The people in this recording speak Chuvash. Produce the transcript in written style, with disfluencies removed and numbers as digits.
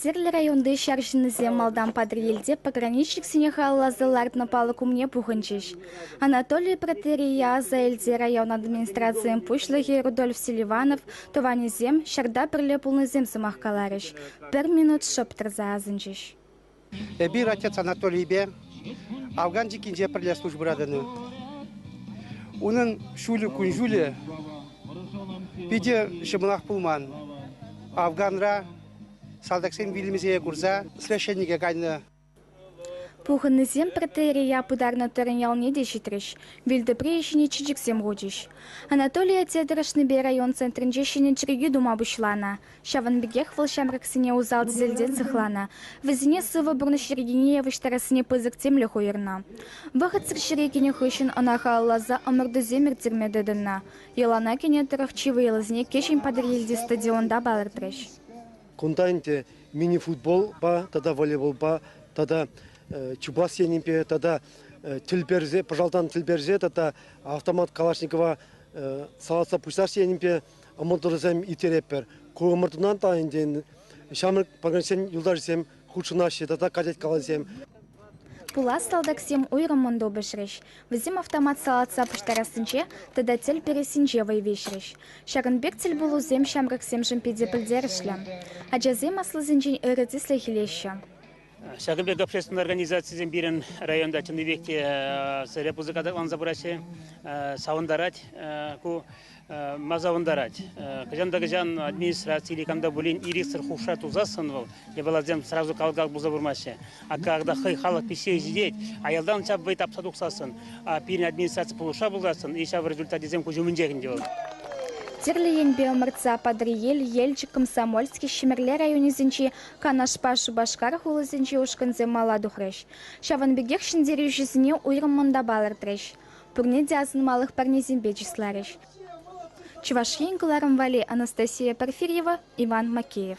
Тӗрлӗ районти ҫар ҫыннисем малтан Патӑрьелте пограничниксене халалласа лартнӑ палӑк умне пухӑнчӗҫ. Анатолий Протеерее аса илсе район администрацийӗн пуҫлӑхӗ Рудольф Селиванов, тӑванӗсем, ҫарта пӗрле пулнисем сӑмах каларӗҫ, пӗр минут шӑп тӑрса асӑнчӗҫ. Эпир отец Анатолийпе Афган чиккинче пӗрле службӑра тӑнӑ. Унӑн ҫулӗ кун-ҫулӗ питӗ ҫӑмӑлах пулман. Афганра салтаксен вилӗмӗсене курса священнике кайнӑ. Пухӑннисем протоиерея пытарнӑ Тӑрӑн ялне те ҫитрӗҫ, вилтӑприйӗ ҫине чечексем хучӗҫ. Анатолий атте тӑрӑшнипе район центрӗнче ҫӗнӗ чиркӳ тума пуҫланӑ. Ҫавӑн пекех вӑл ҫамрӑксене усал тӗселтен сыхланӑ, вӗсене сывӑ пурнӑҫ йӗркине явӑҫтарассине пысӑк тимлӗх уйӑрнӑ. Вӑхӑтсӑр ҫӗре кӗнӗ хыҫҫӑн ӑна халалласа ӑмӑртусем ирттерме тытӑннӑ. Йӑлана кӗнӗ тӑрӑх чи вӑйлисене Кӗҫӗн Патӑрьелти стадионта палӑртрӗҫ. Кунта ӗнтӗ мини-футболпа тата волейболпа тата чупас енӗпе тата тӗл персе, пӑшалтан тӗл персе тата автомат Калашникова салатса пуҫлас енӗпе ӑмӑртусем ирттеретпӗр. Ку ӑмӑртунан та ӗнтӗ ҫамрӑк пограничсен юлташӗсем хутшӑнаҫҫӗ тата кадет каласем. Пулас салтаксем уйрӑммӑн тупӑшрӗҫ. Вӗсем автомат салатса пуҫтарассинче тата тӗл перессинче вӑй виҫрӗҫ. Ҫакӑн пек тӗлпулусем ҫамрӑксемшӗн питӗ пӗлтерӗшлӗ. Ачасем аслисенчен ырӑ тӗслӗх илеҫҫӗ. Ҫакӑн пек общественнӑй организацисем пирӗн районта чӑннипех те сӗре пысӑк аталанса пыраҫҫӗ. Савӑнтарать ку. Ма савӑнтарать. Кӑҫан та кӑҫан администраци или кам та пулин ирӗксӗр хушша тусассӑн вӑл япаласем сразу кал-кал пулса пырмаҫҫӗ. А когда хӑй халӑх пиҫсе ҫитет, аялтан ҫав вӑй тапса тухсассӑн, пирӗн администраци пулӑшса пулсассӑн, и ҫав результатӗсем куҫ умӗнчех ӗнтӗ вӑл. Тӗрлӗ енпе ӑмӑртса Патӑрьел, Елчӗк, Комсомольски, Ҫӗмӗрле районӗсенчи, Канашпа Шупашкар хулисенчи ушкӑнсем мала тухрӗҫ. Ҫавӑн пекех ҫӗнтерӳҫӗсене уйрӑммӑн та палӑртрӗҫ. Пурне те асӑнмалӑх парнесемпе чысларӗҫ. Чӑваш Ен кӑларӑм валли Анастасия Порфирьева, Иван Макеев.